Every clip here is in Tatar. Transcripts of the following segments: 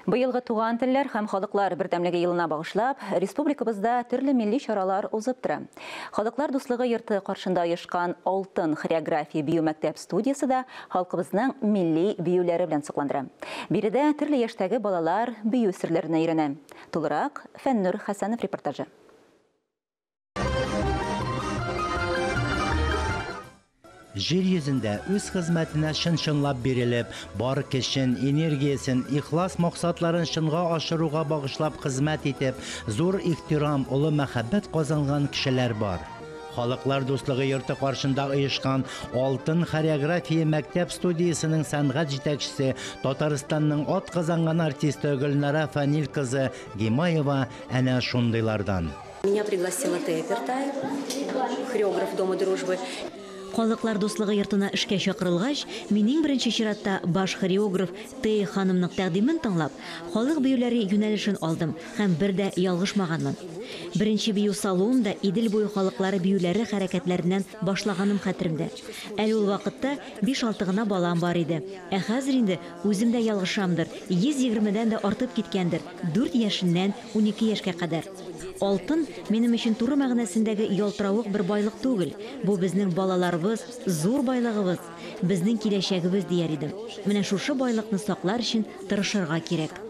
Быелгы туган телләр һәм халыклар бердәмлеге елына багышлап, республикабызда төрле милли чаралар узып тора. Халыклар дуслыгы йорты каршында оешкан Алтын хореография бию мәктәп студиясе дә халкыбызның милли биюләре белән сокландыра. Биредә төрле яшьтәге балалар бию серләренә өйрәнә. Тулырак Фәннур Хәсәнов репортажы. Җир йөзендә үз хезмәтенә чын-чынлап бирелеп, бар көчен, энергиясен, ихлас максатларын чынга ашыруга багышлап хезмәт итеп, зур ихтирам, олы мәхәббәт казанган кешеләр бар. Халыклар дуслыгы йорты каршында оешкан Алтын хореография мәктәп студиясенең сәнгать җитәкчесе, Татарстанның ат казанган артисты Гөлнара Фанил кызы Гимаева әнә шундыйлардан. Меня пригласила Тея Пертаев, хореограф Дома дружбы. Халыклар дуслыгы йортына эшкә чакырылгач, мин иң беренче чиратта баш хореограф Тея ханымның тәкъдимен тыңлап, халык биюләре юнәлешен алдым һәм бер дә ялгышмаганмын. Беренче бию салуым да Идел буе халыклары биюләре хәрәкәтләреннән башлаганым хәтеремдә. Әле ул вакытта 5-6 гына балам бар иде. Ә хәзер инде үзем дә ялгышамдыр, 120-дән дә артып киткәндер, 4 яшеннән 12 яшькә кадәр. Алтын минем өчен туры мәгънәсендәге ялтыравык бер байлык түгел. Бу безнең балаларыбыз, зур байлыгыбыз, безнең киләчәгебез дияр идем. Менә шушы байлыкны саклар өчен тырышырга кирәк.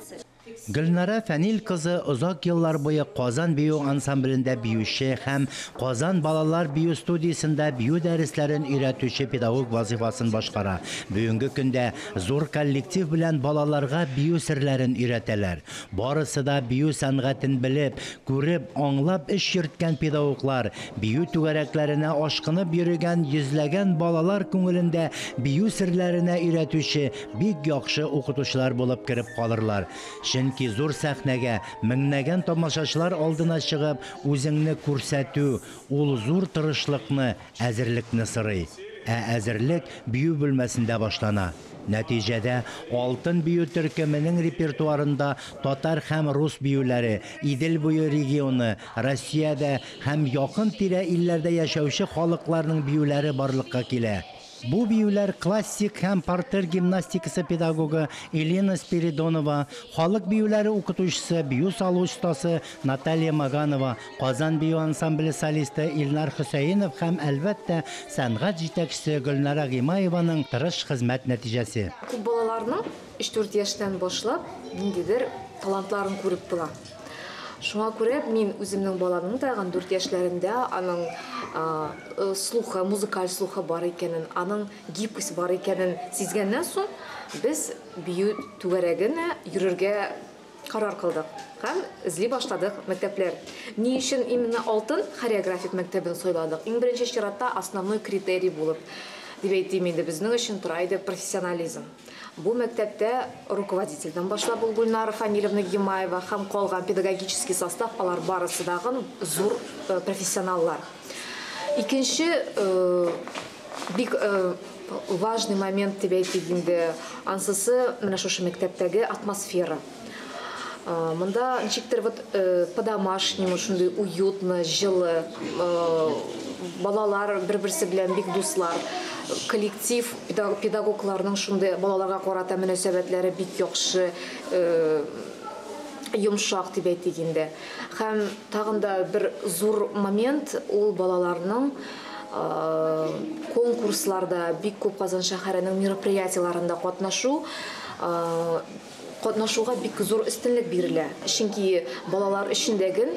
Гөлнара Фәнил кызы озак еллар буе Казан бию ансамблендә биюче һәм Казан балалар бию студиясендә бию дәресләрен өйрәтүче педагог вазифасын башкара. Бүгенге көндә зур коллектив белән балаларга бию серләрен өйрәтәләр. Барысы да бию сәнгатен белеп, күреп, аңлап эш йөрткән педагоглар, бию түгәрәкләренә ашкынып йөрегән йөзләгән балалар күңелендә бию серләренә өйрәтүче бик яхшы укытучылар булып кереп калырлар. Чөнки зур сәхнәгә меңнәгән тамашачылар алдына чыгып, үзеңне күрсәтү, ул зур тырышлыкны, әзерлекне сорый. Ә әзерлек бию бүлмәсендә башлана. Нәтиҗәдә Алтын бию төркеменең репертуарында татар һәм рус биюләре, Идел буе регионы, Россиядә һәм якын тирә илләрдә яшәүче халыкларның биюләре барлыкка килә. Бу биюләр классик һәм партер гимнастикасы педагогы Елена Спиридонова, халык биюләре укытучысы, бию салу остасы Наталья Маганова, Казан бию ансамбле солисты Илнар Хөсәенов һәм әлбәттә сәнгать җитәкчесе Гөлнара Гимаеваның тырыш хезмәт нәтиҗәсе. Күп балаларның 3-4 яшьтән башлап ниндидер талантларын күреп була. Шуңа күрә мин үземнең баламның тагын 4 яшьләрендә аның слухы, музыкаль слухы бар икәнен, аның гибкость бар икәнен сизгәннән соң без бию түгәрәгенә йөрергә карар кылдык һәм эзли башладык мәктәпләр. Ни өчен именно Алтын хореографик мәктәбен сайладык? Иң беренче чиратта основной критерий булып дип әйтим инде, безнең өчен тора иде профессионализм. Бу мәктәптә руководительдән башлап ул Гөлнара Фанилевна Гимаева һәм калган педагогический состав, алар барысы дагын зур профессионаллар. Икенче бик важный момент дип әйтик инде, ансысы менә шушы мәктәптәге атмосфера. Монда ничектер вот по-домашнему шундый уютно, җылы, балалар бер-берсе белән бик дуслар. Коллектив педагогларның шундый балаларга карата мөнәсәбәтләре бик яхшы, йомшак дип әйтик инде. Һәм тагын да бер зур момент ул балаларның конкурсларда, бик күп Казан шәһәренең мероприятиеләрендә катнашуга бик зур өстенлек бирелә. Чөнки балалар эчендәге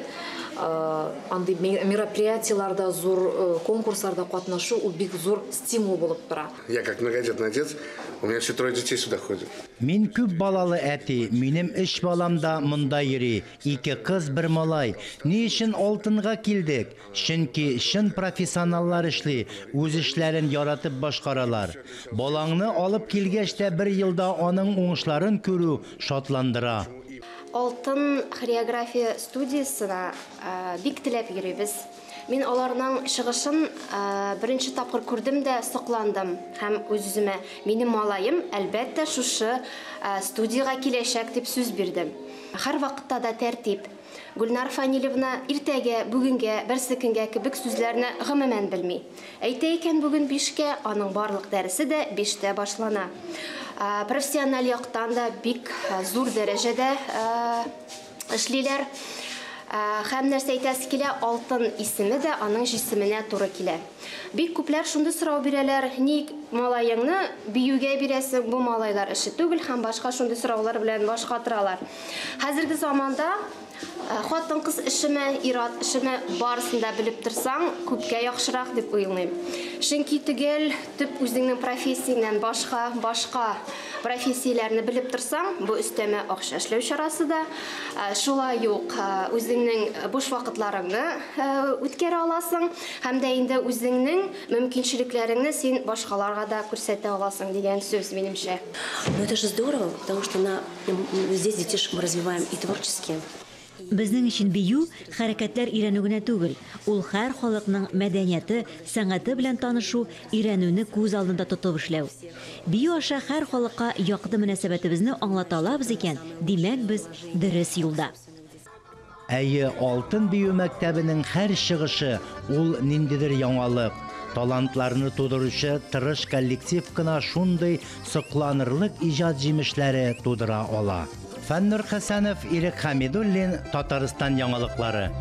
андый мероприятиеләрдә, зур конкурсларда катнашу ул бик зур стимул булып тора. Я как многодетный отец, у меня все трое детей сюда ходят. Мин күп балалы әти, минем өч балам да монда йөри. Ике кыз, бер малай. Ни өчен Алтынга килдек? Чөнки чын профессионаллар эшли, үз эшләрен яратып башкаралар. Балаңны алып килгәч тә бер елда аның уңышларын күрү шатландыра. Алтын хореография студиясенә бик теләп йөрибез. Мин аларның чыгышын беренче тапкыр күрдем дә сокландым һәм үз-үземә минем малаем әлбәттә шушы студиягә киләчәк дип сүз бирдем. Һәр вакытта да тәртип. Гөлнар Фанилевна иртәгә, бүгенгә, берсе көнгә кебек сүзләрне гомумән белми. Әйтә икән бүген 5-кә, аның барлык дәресе дә 5-тә башлана. Профессиональ яктан да бик зур дәрәҗәдә эшлиләр. Һәм нәрсә әйтәсе килә, Алтын исеме дә аның җисеменә туры килә. Бик күпләр шундый сорау бирәләр, ник малаеңны биюгә бирәсең, бу малайлар эше түгел һәм башка шундый сораулар белән баш катыралар. Хәзерге заманда хатын-кыз эшеме, ир-ат эшеме, барысын да белеп торсаң, күпкә яхшырак дип уйлыйм. Чөнки төгәл төп үзеңнең профессияңнән башка, башка профессияләрне белеп торсаң, бу өстәмә акча эшләү чарасы да, шулай ук үзеңнең буш вакытларыңны үткәрә аласың һәм дә инде үзеңнең мөмкинчелекләреңне син башкаларга да күрсәтә аласың дигән сүз, минемчә. Но это же здорово, потому что здесь детишек мы развиваем и творчески. Безнең өчен бию хәрәкәтләр өйрәнү генә түгел, ул һәр халыкның мәдәнияте, сәнгате белән танышу, өйрәнүне күз алдында тотып эшләү. Бию аша һәр халыкка якты мөнәсәбәтебезне аңлата алабыз икән, димәк, без дөрес юлда. Әйе, Алтын бию мәктәбенең һәр чыгышы ул ниндидер яңалык. Талантларны тудыручы тырыш коллектив кына шундый сокланырлык иҗат җимешләре тудыра ала. Фәннур Хәсәнов, Ирек Хәмидуллин, Татарстан яңалыклары.